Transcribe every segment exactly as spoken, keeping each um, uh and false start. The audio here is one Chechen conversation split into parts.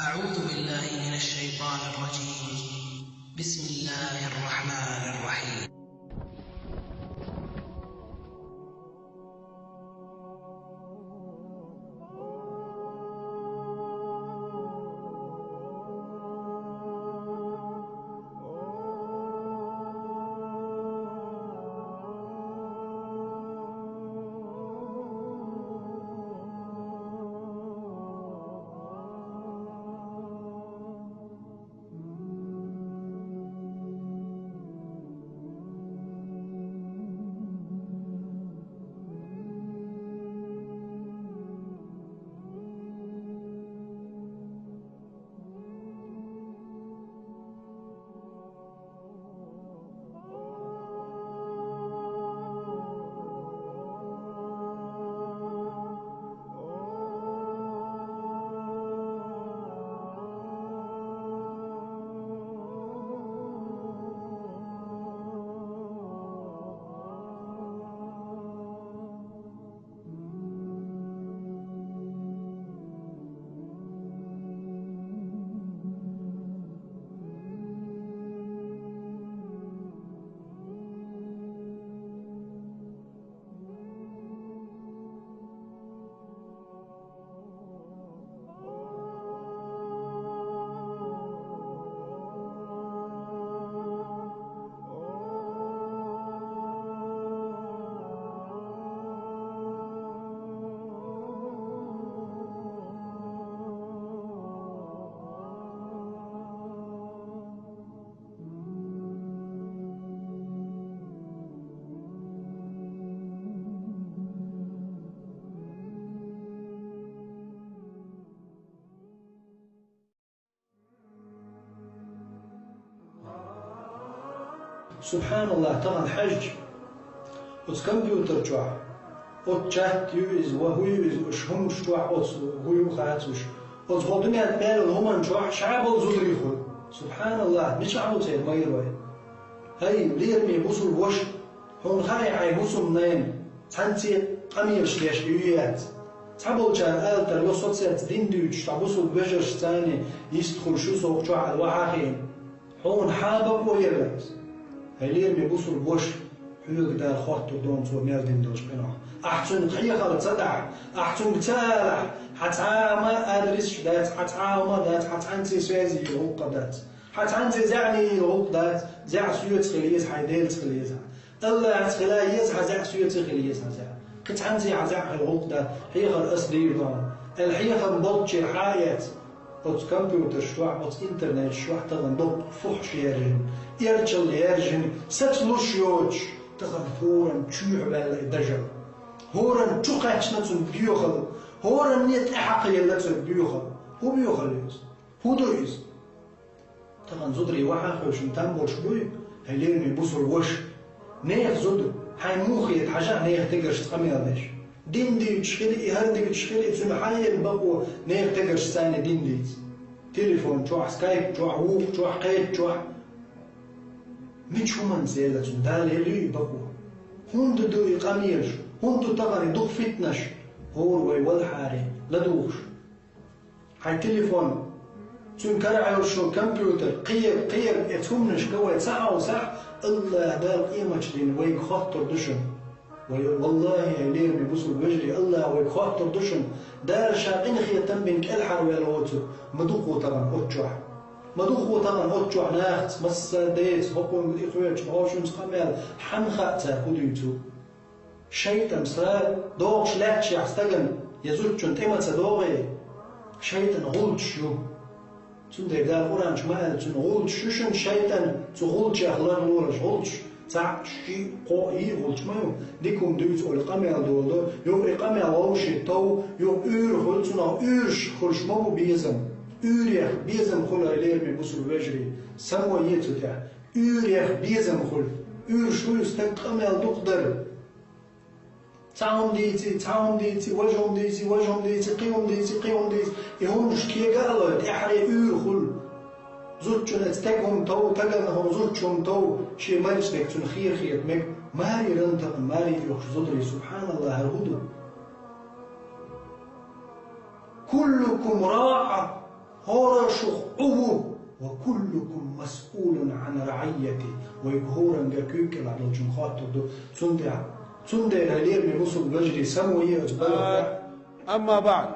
أعوذ بالله من الشيطان الرجيم. بسم الله الرحمن الرحيم. СубхьаналлахӀ, тахана хьаьжча, оцу компьютер чохь, оцу чат ю иза, ва хӀу ю иза, уьш хӀуманаш чохь оцу хӀу ю хаьа уьш. Оцу хӀокху дуьненна мел йолу хӀуманна чохь ша болу зударий хуьлу. СубхьаналлахӀ, мичахь ву церан майра вай? ХӀай, лераме бусулба ваша, хьуна хаьа хьайн хӀусамнана цхьаьнцце къамелаш деш ю яц. Цхьаболчара ала тарло со цаьрца дин дуьйцуш, цхьа бусулба вежаршца йистхуьлуш ю со хӀокху чохь аьлла, вахьа хиъна. Хьуна хьан бакъо яра иза? ХӀай, лераме бусулба ваша, хьоьга Дала хоттур ду цо мел дина долчу къинойх. Ахь цуьнга хьехар ца дахь, ахь цуьнга ца алахь, хьан цхьа а ма адресаш дац, хьан цхьа а ма дац, хьан цхьаьнцце связи йолу гӀуллакх дац. Хьан цхьаьнцце зӀене йолу гӀуллакх дац, зӀе соьца хила еза хьан, Делаца хила еза хьан. АллахӀца хила еза хьан зӀе, соьца хила еза хьан зӀе. Кхин цхьаьнцце хьан зӀе хила гӀуллакх дац, хьехар ас дийр ду хьуна. Аьлла хьехам болччера хьан а эцна, оцу компьютерш чохь, оцу интернеташ чохь тахана доккха фухӀаш яьржина, эрчалла яьржина, саца луш йоцуш, тахана хӀоранна чоьхьа ваьлла и дажар. ХӀоранна чу кхаьчна цуьнан боьхалла, хӀоранна тӀаьхьакхаелла цуьнан боьхалла. ХӀун боьхалла ю иза? ХӀун ду иза? Тахана зударий вахьа а хевшина там болуш буй, хӀай лераме бусулба ваша. Нехан зуда, хьайн муха хета хьажа а нехан тегаршца къамел деш. Дин дуьйцуш хила и, хӀара дуьйцуш хила и, цуьнан хьан яра бакъо нехан тегаршца царна дин дийца? Телефон чохь, скайп чохь, вукху чохь, кхечу чохь. Мича хӀуманца елла цуьнан Дала елла ю и бакъо? ХӀунда ду и къамелаш? ХӀунда ду тахана и дукха фитнаш? ХӀора вай валахьара ладугӀуш. Хьайн телефон, цуьнан карахь йолуш йолу компьютер, кхера, кхера, эцу хӀуманашка вай ца хьовсахь, АллахӀ Дала къематдийнахь вайга хоттур ду шуна. Вай, валлахӀи, хӀай лераме бусулба вежарий, АллахӀа вайга хоттур ду шуна. Дала Ша къинхетам бина кӀелхьарваьлла воцург ма дукха ву тахана оцу чохь. Ма дукха ву тахана оцу чохь нахаца, массара деца, хӀокхуьнга и кхоьчу, хӀокхуьнца къамел, хьанна хаьа цара хӀун дуьйцу? ШайтӀан са догӀуш лаьтташехь стагана я зудчунна тӀе ма ца догӀий, шайтӀан гӀулчаш ю. Цундела Дала Къуръан чу ма аьлла, цуьнан гӀулчаш ю шуна шайтӀан, цу гӀулчех ларлолаш гӀулчаш. Цхьаъ, шиъ, кхоъ, йиъ гӀулч ма ю, дика хӀума дуьйцу олий къамел долу, юха и къамел вовшийн тов, юха уьйр хуьлу цунах, уьйраш хуьлуш ма бу безам. Уьйрех безам хуьлу, хӀай лераме бусулба вежарий, само е цу тӀехь. Уьйрех безам хуьлу. Уьйраш хуьлу стаг къамел дукха дара. Цхьа хӀума дийций, цхьа хӀума дийций, важа хӀума дийций, важа хӀума дийций, кхин хӀума дийций, кхин хӀума дийций, и хӀуманаш кега а лой, тӀаьхьаре уьйр хуьлу. Зудчунна эцу стеган хӀума тов, тагана хӀума зудчун тов, шен мачдерг цуьнан хера хета мега, маре ран тахана, маре йохуш зударий, субхьаналлахӀ, хӀара хӀун ду? Куллукум раӀа. ХӀара шух Ӏу ву, وكلكم مسؤول عن رعيته. Вайга хӀаранга куьйга кӀела долчун хоттур ду. Цундела, цундела лераме бусулба вежарий, само е оцу балха. أما بعد.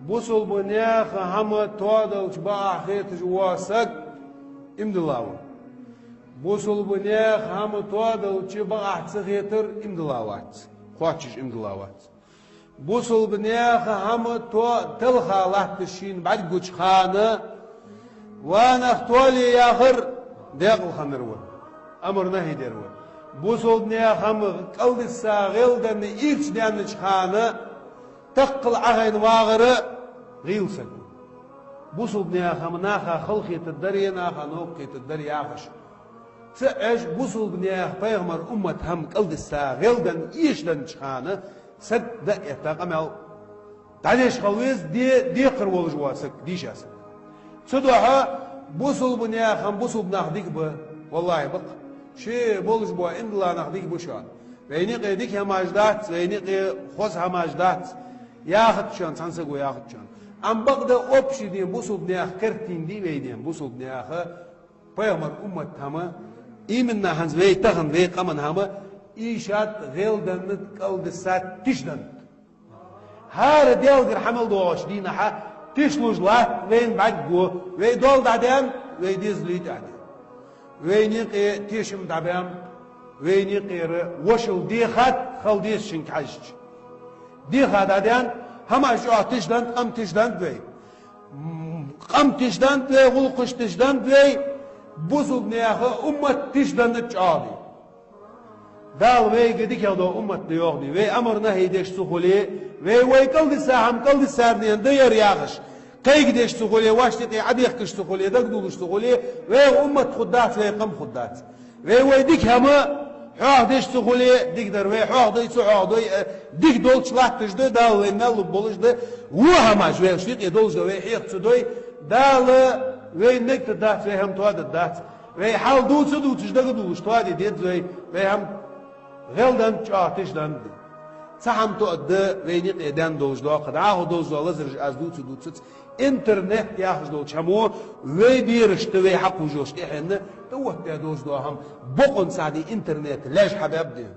Бусулба нехан хӀама тоадалча бакъахьа хеташ вола саг иман дилла ва. Бусулба нехан хӀама тоадалча бакъахьа ца хетар иман дилла вац. Кхоачаш иман дилла вац. Бусулба нехан хӀама то-, талха латташ шийна бӀаргагуча хана, ва нах, тоале яхар декъала хиннар ва, амар-нахьи дер ва. Бусулба нехан хӀама кӀалдиса гӀелденна ийрча даьннача хана, тахкхала Ӏахайна вагӀар гӀийла саг ва. Бусулба нехан хӀама наха халахетаргдар, наха новкъа хетаргдар яхаш. Ца Ӏеш, бусулба нехан, пайхамара уммата хӀама кӀалдиса гӀелденна, эшаденнача хана, саг дӀа а этта къамел дӀадеш хила веза, де-, декхар волаш вола саг, дийша саг. Цудухьа бусулба нехан хӀама бусулба нах дика ба, валлахӀи, бакъ. Ше болаш бола иман дилла нах дика ба шоана. Вайна юкъе дика хӀамаш дац, вайна юкъе хоза хӀамаш дац. Яхац шоана, цхьан саго яхац шоана. Амма бакъда общий ден бусулба нехан картина дий вай ден, бусулба нехан, пайхамара уммата хӀама, именно хӀанз вай тахан, вай къаман хӀама, эшад, гӀелденнад, кӀалдисад, тишденнад. ХӀара Даьлагара хьа мел доагӀача дийнахьа тишлуш латт вайна бӀаргаго, вай дола дӀадаьнна, вай дезалий тӀехьадаьнна. Вайна юкъе тешам дӀабаьнна, вайна юкъера вошал дехад, хила дезачунга хьежача. Деха дӀадаьнна, хӀамаш чӀоагӀа тишденнад, къам тишденнад вай. М, къам тишденнад вай, гӀулакхаш тишденнад вай, бусулба нехан уммат тишденнад чӀоагӀа. Дала вайга дикагӀдола уммат да йоахаде, вай амар-нахьи деш ца хуле, вай, вай кӀалдиса хӀама кӀалдисарна дан дар яхаш, кхайкадеш ца хуле, вайшта юкъе Ӏодехкаш ца хуле, дагадоалаш ца хуле, вай уммат хургдац, вай къам хургдац. Вай, вай дика хӀама хьоахадеш ца хуле, дикадар вай хьоахадой, ца хьоахадой, э, дика долча латташ да, Дала вайна мел лургболаш да, во хӀамаш вайшта юкъе долаш да, вай хьеха ца дой, Дала вайна мегаш дац, вай хӀама тоадергдац. Вай хьал дувца дувцаш дагадоалаш тоаде деза вай, вай хӀама гӀелденнад, чӀоагӀа тишденнад. Цхьа хӀама тоъаргда вайна юкъе даьнна долаш дола, кхы дӀахо долаш дола лазараш аз дувца дувцац. Интернет яхаш долча хӀамо вай берашта, вай хьакхувш йолча тӀехьенна тӀаоттадаь долаш дола хӀама, бокъонца ден интернета леш хьабаьб ден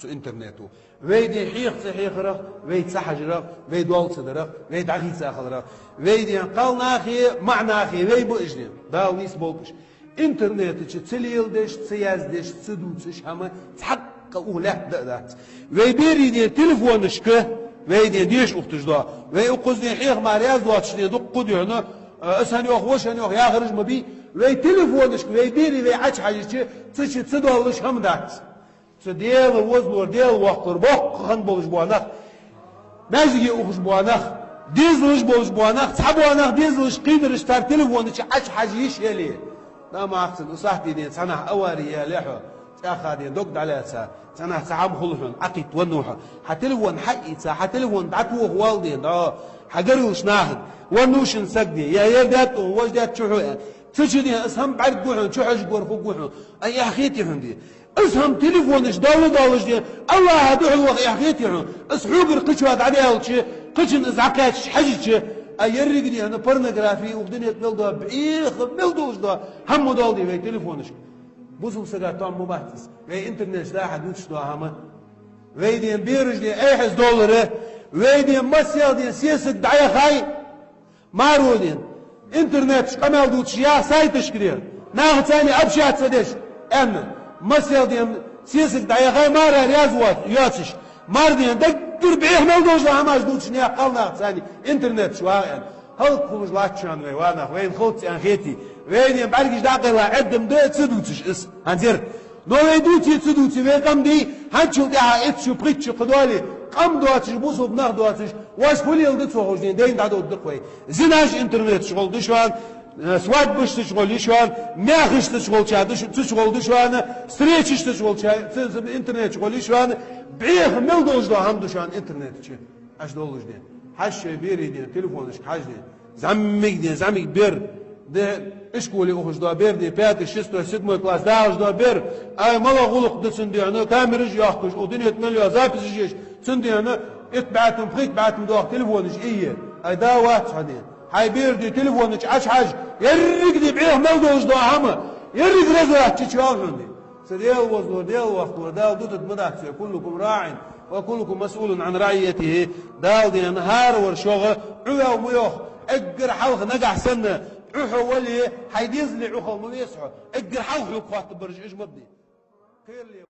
цу интернето. Вай ден хьеха ца хьехарах, вай ца хьажарах, вай дола ца дарах, вай дӀахийца хиларах, вай ден кхалнахи маӀанахи вай ба уж ден, Дала нийсболба уж. Интернета чу ца леладеш, ца яздеш, ца дувцаш хӀама цхьаккха укх лаьтта тӀа а дац. Вай берий ден телефонашка, вай ден деша ухаш дола, вай укхаза ден хьеха мара яздоацаш ден дуккха духьа, а, ас хӀана йоах, ваша хӀана йоах яхараш ма бий, вай телефонашка, вай берий вай Ӏочухьежача, цу чу ца доаллаш хӀама дац. Цу Даьла возалора, Даьла воккхалора боккха хан болаш бола нах, маьждиге ухаш бола нах, дезалаш болаш бола нах, цхьабола нах дезалаш кхийдараш цар телефона чу Ӏочухьажа йиш яле. Нама ахцана, усахьте ден цхьанахьа авари яле хьо, цӀаьхха ден дог дӀалаьца, цхьанахьа цхьа хӀама хул хьона, Ӏокхийтта венна ва хьо. Хьа телефон хьаийца, хьа телефон дӀатоха вал ден, да, хьа гаргалаш нахага, венна ва шун саг ден, я ер даьтта хьона, вож даьтта чу хьо, аьнна. Цу чу ден, ас хӀама бӀаргагу хьона, чухьожаргвар хургва хьона, ай, эхь хетий хьона ден. Ас хӀама телефонаш долла доллаш ден, Аллахьа духьалваха эхь хетий хьона. Ас хьогара кхычоа дӀадаьлча, кхычунна ас дӀакхаьчача хьежача, а еррига ден порнографи, укх дунен тӀа мел дола, бӀеха мел долаш дола хӀама долла ден вай телефонашка. Бусалба сага тӀом ма бац из. Вай интернеташ дахьа дувцаш дола хӀама. Вай ден бераш ден эхьаза доллара, вай ден массел ден сесаг дӀаяхай, маро ден, интернеташ къамел дувцаш я сайташка ден, нахаца цхьана общаться деш, аьнна, массел ден сесаг дӀаяхай, мара раьза воц-, йоацаш, мар ден даггара бӀеха мел долаш дола хӀамаш дувцаш наьха кхалнахаца цхьана интернеташ вагӀа, аьнна. ХӀалакхулаш латт шоана вай, ва нах, вайна ховц аьнна хетий. Вай ден бӀаргаш дӀакъайла Ӏеддам да ца дувцаш из, хӀанзар. Но вай дувце ца дувце, вай къам дий, хӀанзчул тӀехьа итт шу, пхийтта шу кхы доале, къам доацаш, бусалба нах доацаш, вайша фу леладу ца ховш ден, дайна дӀадода-кх вай. Зинаш интернеташ гӀолла ду шоана, э, свадьбаш цу чу гӀолла ю шоана, маьхаш цу чу гӀолла ча ду ш-, цу чу гӀолла ду шоана, встречаш цу чу гӀолла ча, ц-, ц-, интернеташ гӀолла ю шоана, бӀеха мел долаш дола хӀама ду шоана интернета чу. Аш доллаш ден. Хьажа шоай берий ден, телефонашка хьажа ден. ЗӀамига ден, зӀамига бер. Де, ишколе ухаш дола бер ден, пятый, шестой, седьмой класс дахаш дола бер. Ай, мала гӀулакх да цун ден, камераш йохкаш, укх дунен тӀа мел йола записаш еш, цун ден, итт бӀаь тум, пхийтта бӀаь тум доагӀа телефонаш ийе. Ай, да вац хьо ден. Хьай бераш телефона чу Ӏочухьажа, еррига де бӀеха мел долаш дола хӀама, еррига разврат чу чоалхьунди. Са Дела вазлур, Дела вахлур, Дала дутаргда ма дац: «كلكم راع وكلكم مسؤول عن رعيته». Дала дена хӀаравар шуга Ӏу ваьв ма йоах, эггара хьалха нагахь санна Ӏу хьо вале, хьай дезале Ӏу хила ма веза хьо, эггара хьалха хьога хоаттаргбараш уж ма бий. Кхерале